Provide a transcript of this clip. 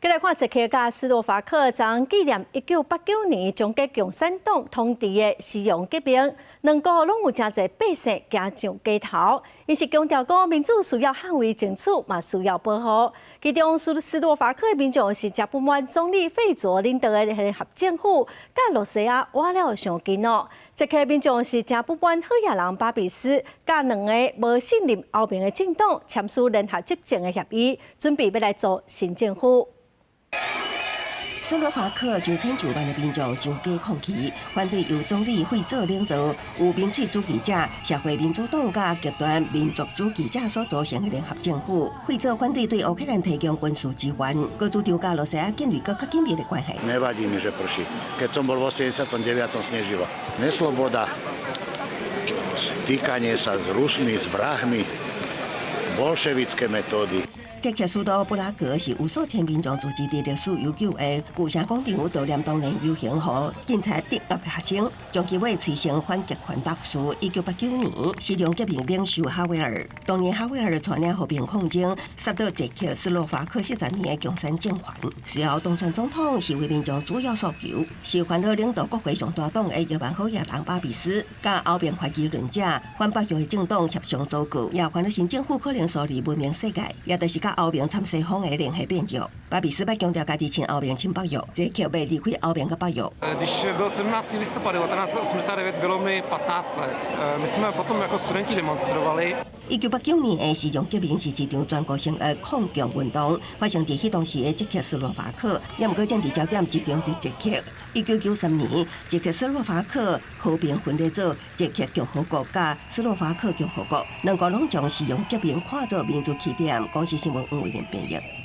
繼來看捷克佮斯洛伐克昨紀念1989年終結共產黨統治的西洋革命，兩國攏有誠濟百姓行上街頭，𪜶是強調講民主需要捍衛爭取，嘛需要保護。其中斯洛伐克的民眾是誠不滿總理費佐領導的聯合政府，佮羅西亞倚了傷近哦。捷克民眾是誠不滿好野人巴比斯，佮兩个無信任歐盟的政黨簽署聯合執政的協議，準備欲來組新政府。斯洛伐克上千上萬的民眾上街抗議，反對由總理費佐領導、由民粹主義者、社會民主黨佮極端民族主義者所組成的聯合政府。費佐反對對烏克蘭提供軍事支援，閣主張佮羅西亞建立閣較緊密的關係。 Nevadí mi, že prší. Keď som bol v 89. Snežilo. Nesloboda, stýkanie sa s Rusmi, s vrahmi, bolševické metódy. 捷克首都布拉格是有數千民眾聚集佇歷史悠久的舊城廣場悼念當年遊行，予警察鎮壓的學生，將其尾催生反極權鬥士。1989年，西洋革命領袖哈維爾，當年哈維爾帶領和平抗爭，殺倒捷克斯洛伐克40年的共產政權。隨後當選總統是為民眾主要訴求，是煩惱領導國會上大黨的搖萬好野人巴比斯，佮歐盟懷疑論者反北約的政黨協商組閣，也煩惱新政府可能疏離文明世界，也就是佮歐盟摻西方的聯繫變弱。巴比斯捌強調家己親歐盟親北約，捷克欲離開歐盟佮北約。 Když byl 17. listopad 1989, bylo mi 15 let. My jsme potom jako studenti demonstrovali. 1989年的西洋革命是一場全國性的抗共運動，發生佇彼當時的捷克斯洛伐克，也毋過政治焦點集中佇捷克。1993年，捷克斯洛伐克和平分裂做捷克共和國佮斯洛伐克共和國，兩國攏將西洋革命看作民主起點。公視新聞黃偉玲編譯。